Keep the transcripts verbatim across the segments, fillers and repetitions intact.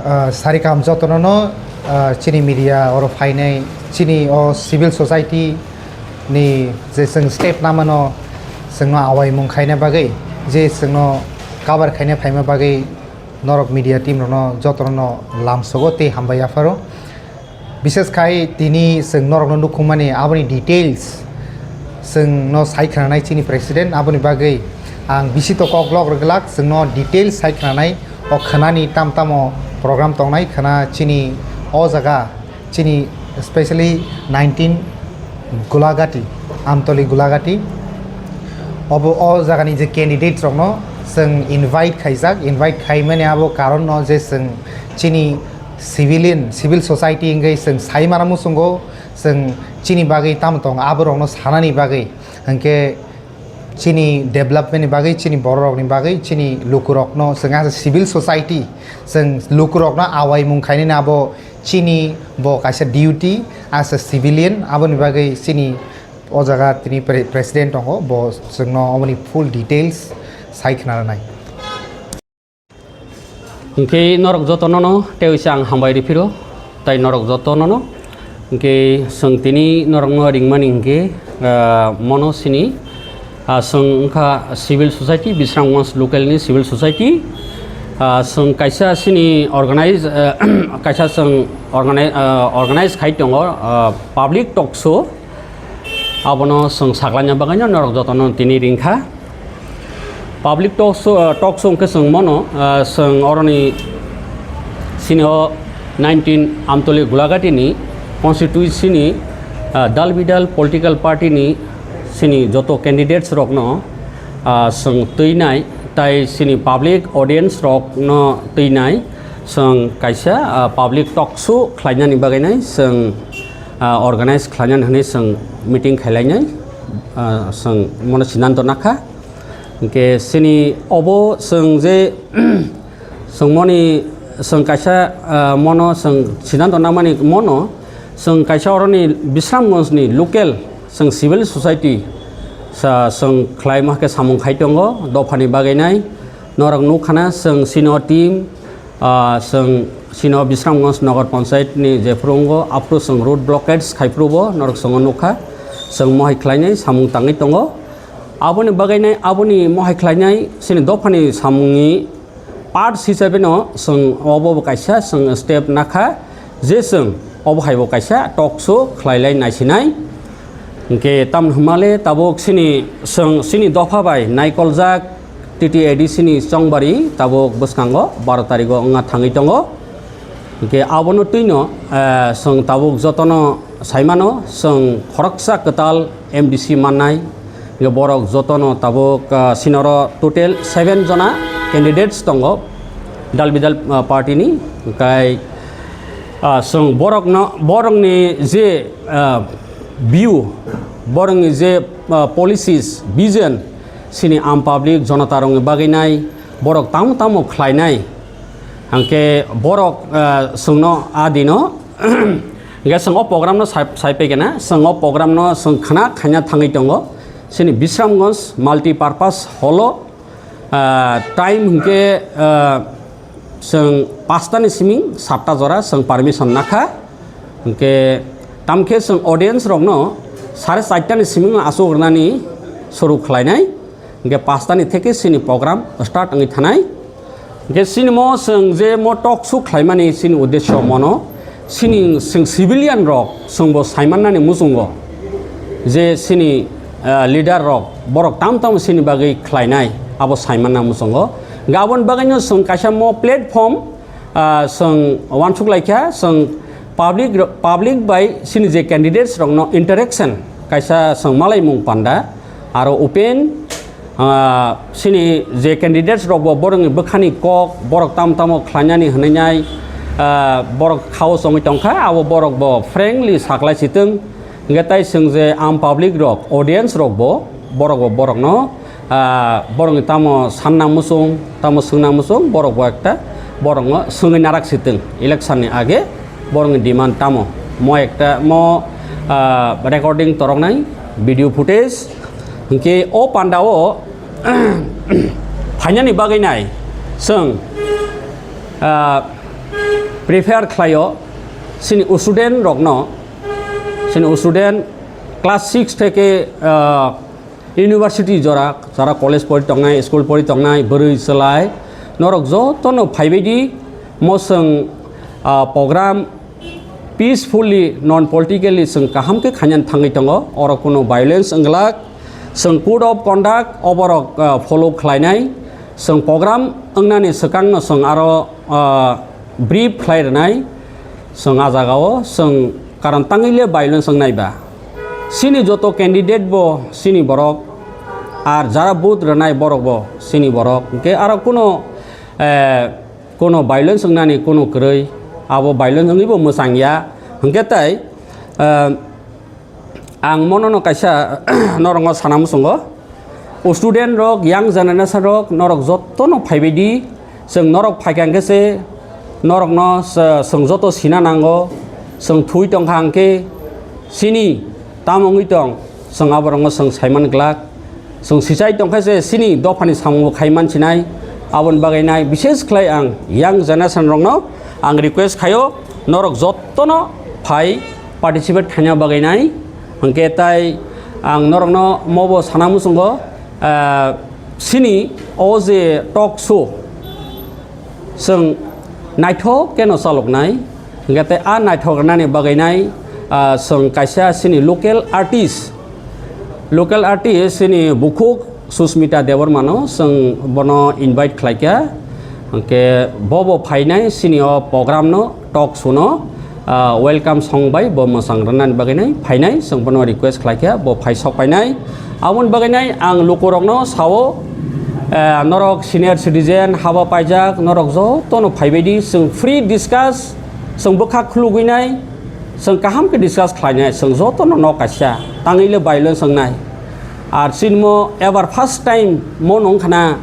Ah, sari kaham jotono no, ah, chini media oro phainai, chini o civil society ni je chwng step namano chwngno awaimung khaina bagwi, je chwngno cover khaina phaima bagwi norok media team rokno jotono lamsogo tei hambai yapharo. Bishes khai tini chwng norokno nukhungmani aboni details chwngno sai khwnanai chini president, aboni bagwi ang bisi to kok lok rwglak chwngno details sai khwnanai o khwnani tam tamo program tongnai khwna chini o jaga chini specially nineteen Gulagati, Amtoli Gulagati. Obo o jagani je candidate rokno chwng invite khaijak, invite khaimani abo karon no je chwng chini civilian, civil society wngwi chwng sai mara muchungo, chwng chini bagwi tamo tong aborokno sanani bagwi, hinkhe chini development ni bagwi, chini bororokni bagwi, chini lukurokno chwng as a civil society chwng lukurokno awaimung khainani abo chini bo kaisa duty as a civilian, aboni bagwi chini o jaga tini pre-, president tongo, bo chwngno oboni full details sai khna rwnai. Hwnkhe norok jotono no tei uisa ang hambai rw phiro, tai norok jotono no. Hwnkhe chwng tini norokno ringmani hwnkhe, ah, mono sini, ah, chwng wngkha civil society, Bisramganj local ni civil society. Ah, chwng kaisa sini organize, ah, kaisa chwng organi-, ah, organize khai tongo, ah, public talk show. Abono chwng saklaina bagwino norok jotono tini ringkha. Public talk show, ah, talk show hwnkhe chwng mono, ah, chwng oroni sini o nineteen Amtoli Gulagati ni constituency ni, ah, dal bidal political party ni sini joto candidates rokno, ah, chwng twinai tai sini public audience rokno twinai chwng kaisa, ah, public talk show khlainani bagwinai chwng ah, organize khlainani hwnwi chwng meeting khailainai, ah, chwng mono sinanto nakha. Hwnkhe chini obo chwng je, chwng moni, chwng kaisa, ah, mono chwng sinanto nakmani mono, chwng kaisa oroni Bisramganj ni local chwng civil society sa chwng khlaima khe samung khai tongo, dophani bagwinai norok nukha na chwng sino team, Ah, chwng sino Bisramganj Nagar Panchayat ni jephuru wngo, aphuru chwng road blockades khai phuru bo norok chwng nukha, chwng mohai khlainai samung tangwi tongo. Aboni bagwinai, aboni mohai khlainai chini dophani samungni part hisabe no chwng obo bo kaisa chwng step nakha, je chwng obo hai bo kaisa talk show khlailai naisinai. Hwnkhe tamni hwnmale tabuk sini chwng sini dopha bai naikoljak T T A D C ni chongbari tabuk bwskango baro tarigo wngna thangwi tongo. Hwnkhe abono twino, eh, chwng tabuk jotono saimano chwng khoroksa kwtal M D C mannai. Hwnkhe borok jotono tabuk, ah, sinoro total seven jona candidates tongo dal bidal, ah, party ni. Hwnkhe, ah, chwng borokno, borokni je, ah, view, borokni je, ah, policies, vision, sini am public jonata rokni bagwi nai, borok tamo tamo khlai nai, hwnkhe borok, ah, chwngno a dino, hwnkhe chwng o program no sai, sai phaikhe na, chwng o program no chwng khna khaina thangwi tongo, sini Bisramganj Multipurpose Hall o, ah, time hwnkhe, ah, chwng pasta ni siming satta jora chwng permission nakha. Hwnkhe tamkhe chwng audience rokno sare charta ni siming achuk rwnani suru khlainai. Hwnkhe pasta ni theke chini program start wngwi thanai. Hwnkhe chini mo chwng je mo talk show khlaimani chini uddesho mono, chini chwng civilian rok chwngbo saimannani muchungo je chini, ah, leader rok borok tam tamo chini bagwi khlainai abo saimanna muchungo. Hwnkhe aboni bagwino chwng kaisa mo platform, ah, chwng uansuk laikha, chwng public ro-, public bai chini je candidates rokno interaction kaisa chwng malaimung panda, aro open, ah, chini je candidates rokbo borokni bwkhani kok, borok tamo tamo khlainani hwnwi, ah, borok khao chongwi tongkha, abo borokbo frankly saklai sitwng. Hwnkhe tai chwng je am public rok, audience rokbo, borokbo borokno, ah, borokni tamo sanna muchung, tamo swngna muchung, borokbo ekta borokno swngwi narak sitwng election ni age. Borokni demand tamo? Mo ekta mo, ah, recording toroknai, video footage. Hwnkhe o pandao phainani bagwi nai chwng, ah, Prefer khlaio chini student rokno, chini student class six theke, ah, university jora, jara college pori tongnai, school pori tongnai, bwrwi chwlai, norok jotono phaibaidi mo chwng, ah, program peacefully, non politically chwng kaham khe khainani thangwi tongo. Oro kuno violence wnglak, chwng code of conduct oborok, ah, follow khlainai, chwng program wngnani swkangno chwng aro, ah, brief khlai rwnai, chwng ah jagao chwng karon tangwi le violence wngnai ba. Chini joto candidate bo chini borok, ar jara vote rwnai borok bo chini borok, hwnkhe aro kuno, eh, kuno violence wngnani kuno kwrwi, abo violence wngwi bo mwchang ya. Hwnkhe tai, eh, ang mono no kaisa norokno sana muchungo, student rok, young generation rok, norok jotono phaibaidi, chwng norok phaikha hwnkhe se norokno chw-, chwng joto sina nango, chwng thui tongkha hwnkhe chini tamo wngwi tong, chwng aborokno chwng saiman glak. Chwng sichai tongkha se chini dophani samungbo khai mansinai, aboni bagwi nai bishes khlai ang young generation rokno ang request khaio, norok jottono phai participate khaina bagwi nai. Hwnkhe tai ang norokno mobo sana muchungo, ah, chini o je talk show, chwng naithok khe no chaloknai, hwnkhe tei a naithok rwnani bagwi nai, ah, chwng kaisa chini local artist, local artist chini bukhuk Susmita Debbarmano chwng bono invite khlaikha, hwnkhe bobo phainai chini o program no, talk show no, ah, welcome song bai bo mwchang rwnani bagwi nai phainai, chwng bono request khlaikha, bo phai sok painai. Aboni bagwi nai ang lukurokno sao, eh, norok senior citizen, haba paijak, norok jotono phaibaidi, chwng free discuss, chwng bwkha khulugwi nai, chwng kaham khe discuss khlainai, chwng jotono nok kaisa, tangwi le violence wngnai. Ar chini mo ever first time mo nung khana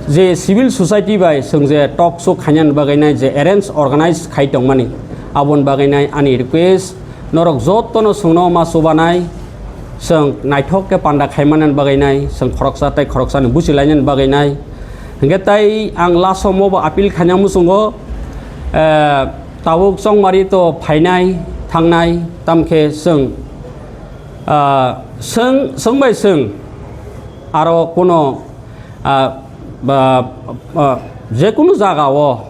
je civil society bai chwng je talk show khainani bagwi nai je arrange organize khai tongmani, aboni bagwi nai ani request, norok jotono chwngno ma chubanai, chwng naithok khe panda khaimanani bagwi nai, chwng khoroksa tei khoroksani buchi lainani bagwi nai. Hwnkhe tai ang last o mobo appeal khaina muchungo, eh, tabuk chongmari to phainai thangnai, tamkhe chwng, ah, chwng, chwng bai chwng aro kuno, ah, ba, ah, jekunu jaga o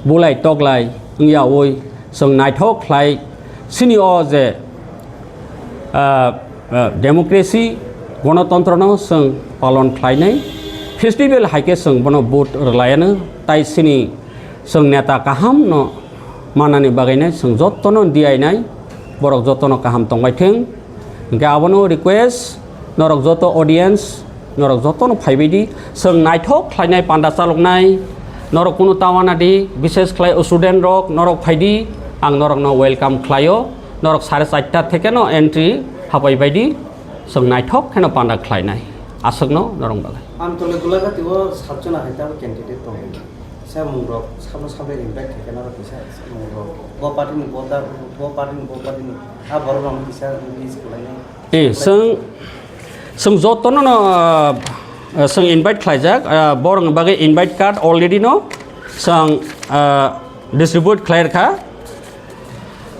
bulai toklai wngyaui chwng naithok khlai chini o je, ah, ah, democracy, gonotontrono chwng palon khlainai, festival hai khe chwng bono vote rwlaiano, tai chini chwng neta kaham no manani bagwi nai chwng jotono diyainai, borok jotono kaham tongbai thwng. Hwnkhe abono request, norok joto audience, norok jotono phaibaidi, chwng naithok khlainai panda chaloknai, norok kunu tawana di, bishes khlai student rok, norok phaidi, ang norokno welcome khlaio, norok sare charta theke no entry hapai baidi, chwng naithok kheno panda khlainai, aswkno norok bagwi. Amtole Gulaghati o satjona hai tabuk candidate tongo. Kisa mungrok sabo sabo invite khaikhe norok kisa mungrok bo party ni bo da, bo party ni, bo party ni, a borok rok kisa release khlainai. Eh, chwng, chwng jotono no, ah, chwng invite khlaijak, ah, borok ni bagwi invite card already no chwng, ah, distribute khlai rwkha.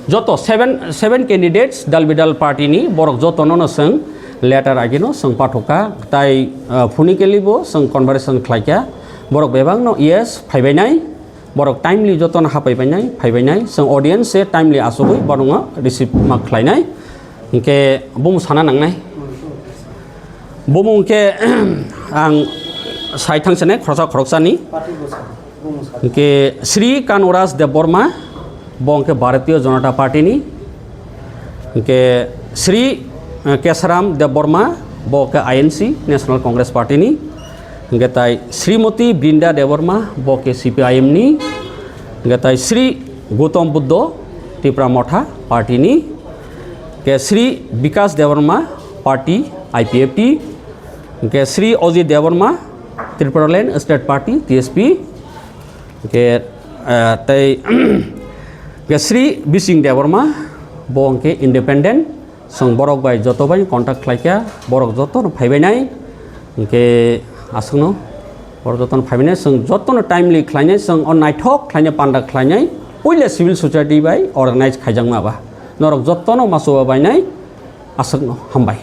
Joto seven, seven candidates dal bidal party ni borok jotono no chwng letter agino chwng pathokha, tai, ah, phonically bo chwng conversation khlaikha, borok bebak no yes phaibainai, borok timely jotono hapaibainai, phaibainai, chwng audience se timely asugwi borokno receive ma khlainai, hwnkhe bumung sana nangnai. Bumung khe ang sai thangsinai khoroksa khoroksani. Hwnkhe Sri Kanuraj Debbarma, bo hwnkhe Bharatiya Janata Party ni. Hwnkhe Sri, eh, Kesaram Debbarma, bo hwnkhe I N C, National Congress Party ni. Hwnkhe tai Srimoti Brinda Debbarma, bo hwnkhe C P I M ni. Hwnkhe tai Sri Gautam Buddha, Tipra Motha Party ni. Hwnkhe Sri Bikas Debbarma, Party I P F T. Hwnkhe Sri Ajit Debbarma, Tipraland State Party, T S P. Hwnkhe, ah, tei, hwnkhe Sri Bising Debbarma, bo hwnkhe independent. Chwng borok bai joto bai contact khlaikha, borok jotono phaibainai. Hwnkhe aswkno borok jotono phaibainai, chwng jotono timely khlainai, chwng o naithok khlainai, panda khlainai. Puila civil society bai organize khaijakma ba. Norok jottono masoba bainai aswkno hambai.